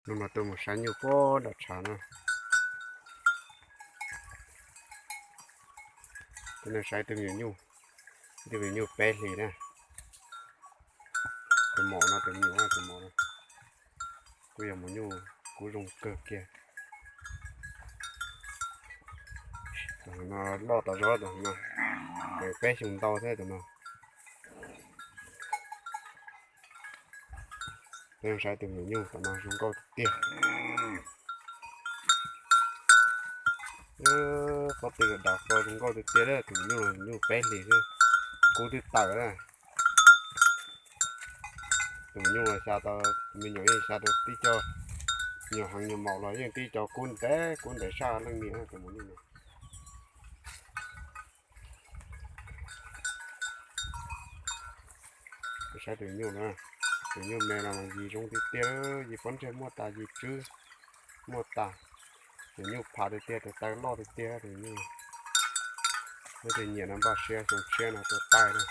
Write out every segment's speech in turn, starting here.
Hnub no tuaj mus saib nyuj puag nram tshav na. Tuaj saib tus me nyuam nyuj, tus me nyuam nyuj peb hlis na. Tus maum no, tus me nyuam tus maum no kuj yog me nyuam nyuj kub zoo kawg kiag. Tus no loj tas zog, tus no peb xyoos ntau thiab tus no. Peb saib tus me nyuam nyuj tom no zoo nkauj tiag tiag. Pob tw dav qo zoo nkauj tiag tiag, tus me nyuam nyuj peb hlis xwb, kub twb tawm na. Tus me nyuam no xya tau, me nyuam yeej xya tau tib co, nyuam heev nyuam maum los yeej tib co kub ntev kub ntev saj leej niam tus me nyuam no. Saib tus nyuj na, tus nyuj me no mas yim zoo tiag tiag, yim pob ntseg muaj tas, yim tswb muaj tas. Tus nyuj phav tiag tiag, tus taw loj tiag tiag tus nyuj. Leej twg nyiam no npaj siab xyoo tshiab no tua taij na.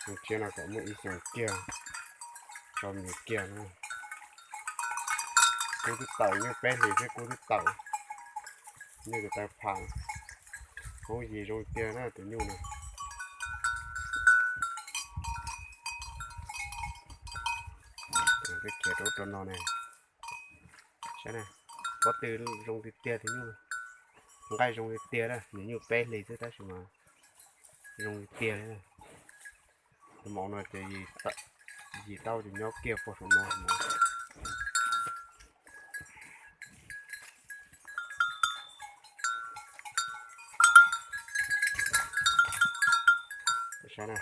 Xyoo tshiab no kom muaj ib xyoos kiag, tso miv kiag na. Kub twb tawm, nyuj peb hlis thiab kub twb tawm. Nyuj tus taw phav, kub yim zoo tiag na tus nyuj no. Khiav rau rau no ne. Saib na, pob tw zoo tiag tiag tus nyuj, nqaij zoo tiag tiag, nws nyuj peb hlis xwb tab sis mas zoo tiag tiag. Tus maum no ces yim tau ces nyob kiag puag saum no. Saib na,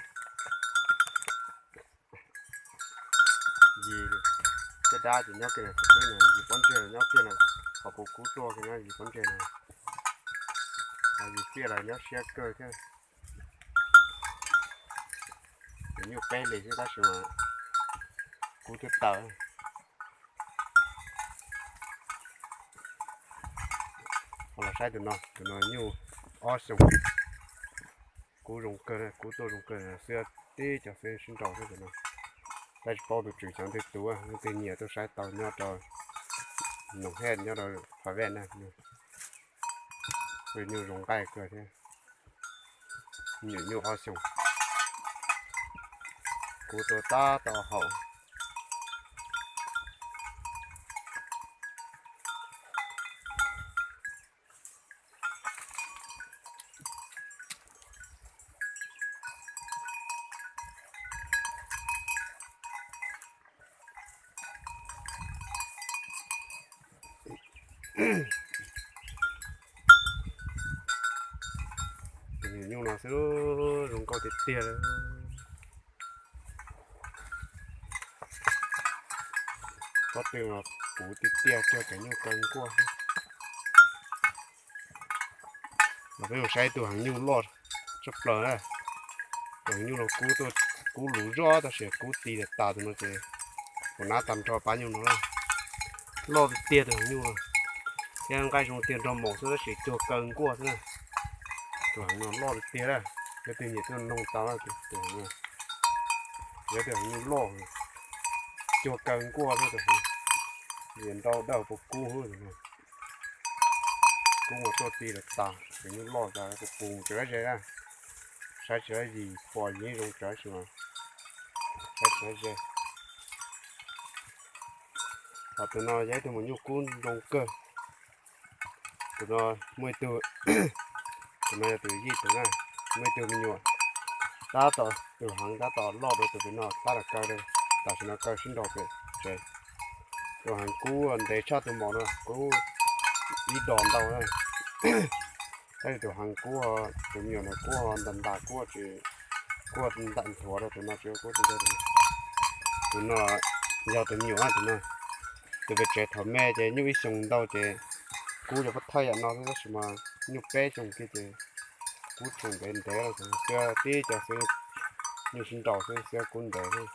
yim caj dab ces nyob kiag na, yim pob ntseg los nyob kiag na, qhov puv kub tuaj kiag nyob yim pob ntseg na, yim tiaj los nyob siab kawg thiab. Tus nyuj peb hlis xwb tab sis mas kub twb tawm. Ho los saib tus no, tus no nyuj ob xyoos, kub zoo kawg, kub tuaj zoo kawg xwb, tib co xwb sib nraus xwb tus no. Tab tsis paub tus tswv xyov twg tus, leej twg nyiam tuaj saib tau nyob rau Noom Hej nyob rau Phav Vaj na. Tus nyuj zoo nqaij kawg thiab. Nyuam nyuj ob xyoos, kub tuaj tab tom haum. Tus nyuam nyuj no xwb zoo nkauj tiag tiag li. Pob tw no puv tiag tiag, cuag cov nyuj kaw nkuaj. Los peb mus saib tus heev nyuj loj tshaj plaws na. Tus heev nyuj no kub tuaj, kub luv zoj tab sis kub ti tas tas tus no ces kuv nab tag nrho pab nyuj no na. Loj tiag tiag tus heev nyuj no, thiab nqaij zoo tiag nrog maum xwb tab sis cuag kaw nkuaj xwb na. Tus heev no loj tiag tiag na, leej twg nyiam tuaj noog tau na tus heev no. Yog tus heev nyuj loj, cuag kaw nkuaj xwb tus heev, nrau dawj puas kub. Kub mus tuaj ti tas tas, tus nyuj loj tas puas pus mus tsev ze na. Saib tsis yim pom yim zoo tsav si mas, saib tsis ze. Ho tus no yog ib tug maum nyuj kub zoo kawg. Tus no muaj ib tug, tus no yog tus yij tus na, muaj ib tug me nyuam tab tom, tus heev tab tom loj dua tus pem no tab tom kaw, tam sim no kaw sib nraus pem tsev. Tus heev kub ntev tshaj tus maum no, kub ib dos ntau na. Tab sis tus heev kub, tus me nyuam no kub ho ntas ntas kub tsis, kub ntam nthuav rau tus no tsis kub tsis ntau. Tus no yog tus me nyuam na, tus no, tus pem tsev thaum me ces nyuj ib xyoos ntau ces kub cov pab thawj yam no xwb tab sis mas nyuj peb xyoos kiag ces kub tseem ntev ntev lawm xwb, tib co xwb nyuj sib nraus xwb, kub ntev xwb.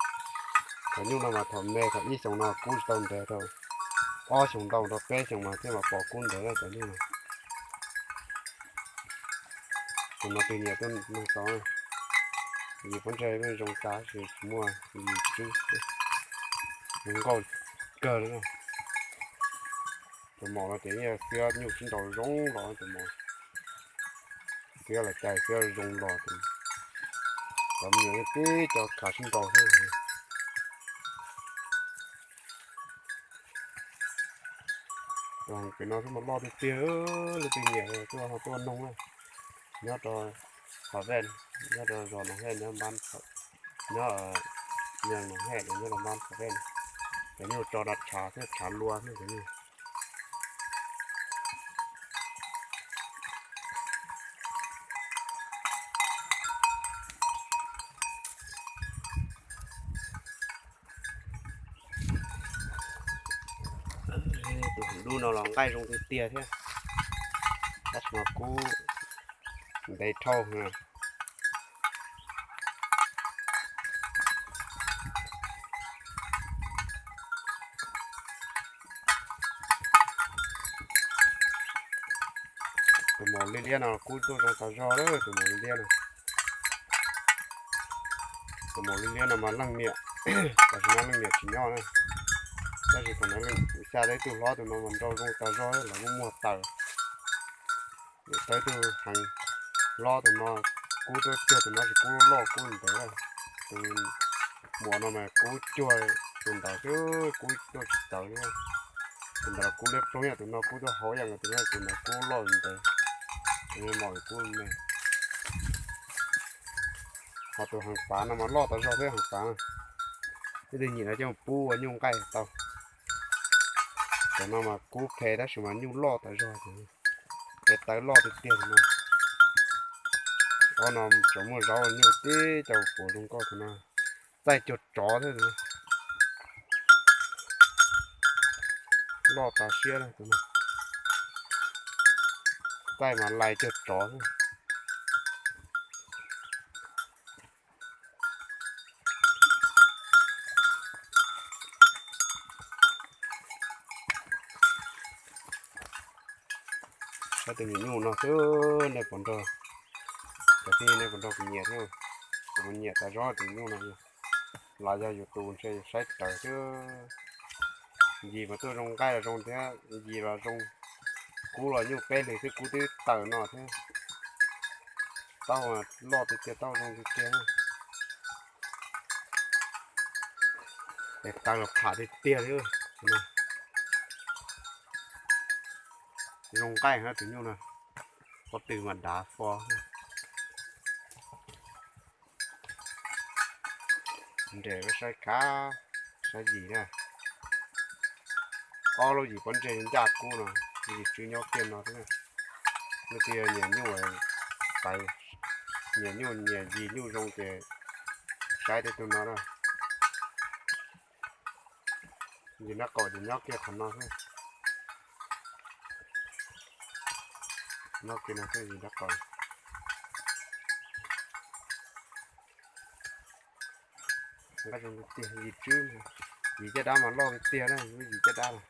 Cov nyuj no mas thaum me thaum ib xyoos no kub tsis tau ntev, thaum ob xyoos ntau rau peb xyoos mas thiaj mas pom kub ntev cov nyuj no. Tus no tus nyiam tuaj noog tau, yim pob ntseg zoo tas sis tsis muaj yim tswb, zoo nkauj kawg li na. Tus maum no ces yeej xiab nyuj sib nraus zoo los tus maum, xiab los cais xiab zoo los, cov me nyuam tib co khav sib nraus xwb. Tus heev pem no xwb mas loj tiag tiag, leej twg nyiam tuaj ho tuaj noog na. Nyob rau Pham Vej, nyob rau zos Noom Hej, nyob npab, nyob Noom Hej, nyob rau npab Pham Vej. Cov nyuj tso rau tshav thiab, tshav lua thiab cov nyuj. Tus heev dub no los nqaij zoo tiag tiag thiab, tab sis mas kub ntev dhau na. Tus maum liab liab no kub tuaj zoo tas zog lawm, tus maum liab liab no. Tus maum liab liab no mas leej niam, tam sim no leej niam tsis nyob na, tab sis thaum ntawd xya tau ib tug hlob tus no mas nrau zoo tas zog, lawv muaj muag taws. Tau ib tug heev hlob tus no, kub tuaj cuag tus no, tab sis kub loj kub ntev. Tus muam no mas kub cuag tus ntawd xwb, kub tuaj tsis txawv li. Tus ntawd los kub liab ploog, yog tus no kub tuaj hauv ib yam nkaus tus no, tus ntawd kub loj ntev, tus no mom kub me. Ho tus heev pav no mas loj tas zog thiab, heev pav. Leej twg nyiam no coj mus pub ua nyuj nqaij tau. Cov no mas kub phem tab sis mas nyuj loj tas zog, tes taw loj tiag tiag no. Ob no tseem muaj zaub nyuj tib co puv zoo nkauj tus no. Txaij cuag tsov thiab tus no. Loj tas siab tus no. Txaij mas lais cuag tsov thiab. Saib tus nyuam nyuj no xwb nej puas nrog, cov tij nej puas nrog kuv nyiam thiab? Kuv mas nyiam tas zog tus nyuj no. Los yog yus tus ntshe yus saib raws xwb. Ncig mas tuaj zoo nqaij los zoo thiab, ncig los zoo, kub los nyuj peb hlis xwb kub twb tawm no thiab. Taub loj tiag tiag, taub zoo tiag tiag. Tes taw los pham tiag tiag li. Zoo nqaij heev tus nyuj no, pob tw mas dav fo. Nres saib khav, saib yim na. Ob lub yim pob ntseg ncaj kub no, yim tswb nyob kiag no xwb. Leej twg nyiam nyuj, nyiam nyuj nyiam yim nyuj zoo ces saib tej tug no na. Yim nraub qaum ces nyob kiag qhov no xwb. Nyob kiag no xwb yim nraub qaum. Nqaij zoo tiag tiag, yim tswb, yim caj dab mas loj tiag tiag na, lub yim caj dab na.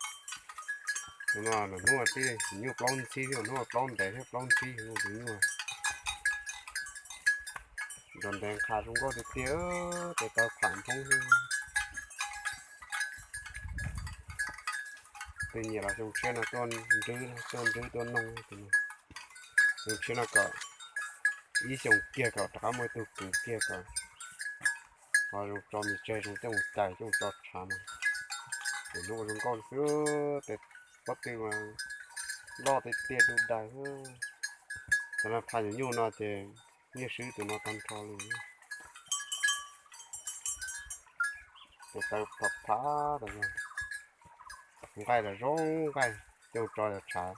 Tus no hnub twb nyuj plaub ntxhib thiab, hnub plaub ntev thiab plaub ntxhib tus nyuj. Nrov ntev nqha zoo nkauj tiag tiag, tes taw pham nphoob xwb. Tus nyiam los xyoo tshiab no tuaj nrwb, tuaj nrwb tuaj noog. Xyoo tshiab no kom ib xyoos kiag kom rov qab muaj ib tug kwv kiag kom ho zoo tso mis tseg, zoo coj mus cais coj mus tso tshav no. Tus hnub zoo nkauj xwb, tes pob tw mas loj tiag tiag du dais xwb. Cov no phaj nyuam nyuj no ces nyiaj swb tus no tag nrho li. Tes taw pham pham tas zog. Nqaij los zoo nqaij, coj tso cov tshav.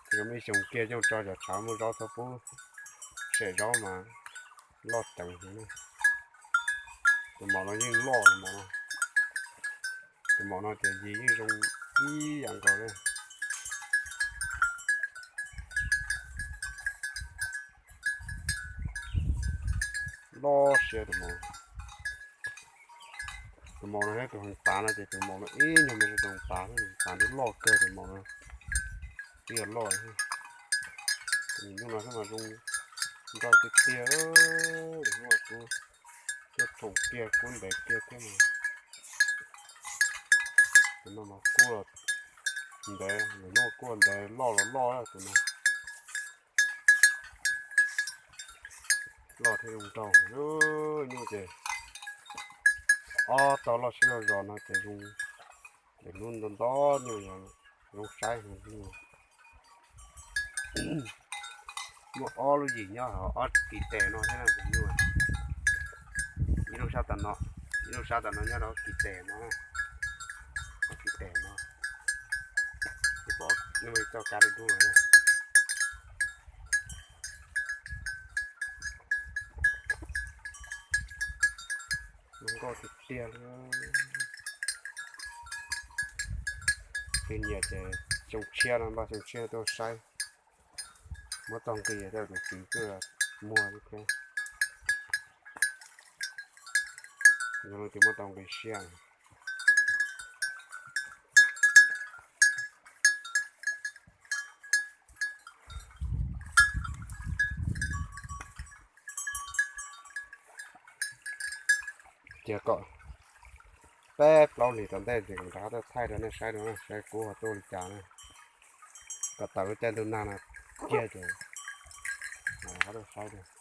Ces muaj ib xyoos kiag coj tso cov tshav muaj zaub txhob pub sem zaub mas loj ceev heev na. Tus maum no yeej loj tus maum no. Tus maum no ces yim yeej zoo ib yam nkaus li. Loj siab tus maum. Tus maum no thiab tus heev pav no ces tus maum no ib nyuag me rau tus heev pav, tus heev pav nws loj kawg, tus maum no twb yog loj. Tus nyuj no xwb mas zoo nraug tiag tiag, tus hnub no kub tuaj tshoom kiag kub ntev kiag thiab mas. Tus no mas kub los Ntev, lub kuaj ntev loj los loj tus no. Loj thiab zoo nraug, nyuj ces ob tog loj siab loj zos no ces zoo, ces hnub nto nto nyuj yog zoo saib heev. Muaj ob lub yim nyob hauv ob kis tes no thiab na, tus nyuj. Ib lub sab tom no, ib lub sab tom no nyob rau ob kis tes no, ob kis tes no. Pom nej txoj kab dub dub no. Zoo nkauj tiag tiag li. Tus nyiam ces xyoo tshiab no npaj xyoo tshiab tuaj saib. Muab tau nqis, tus kwv twb muag thiab. Zoo li tias muab tau nqis siab. Cia kom peb plaub hlis tom ntej ces kuv rov qab tuaj thaij rau nej saib dua, saib kuv ho tuaj li cas na. Kom tawm lub caij ntuj nag no kiag ces rov qab tuaj saib dua.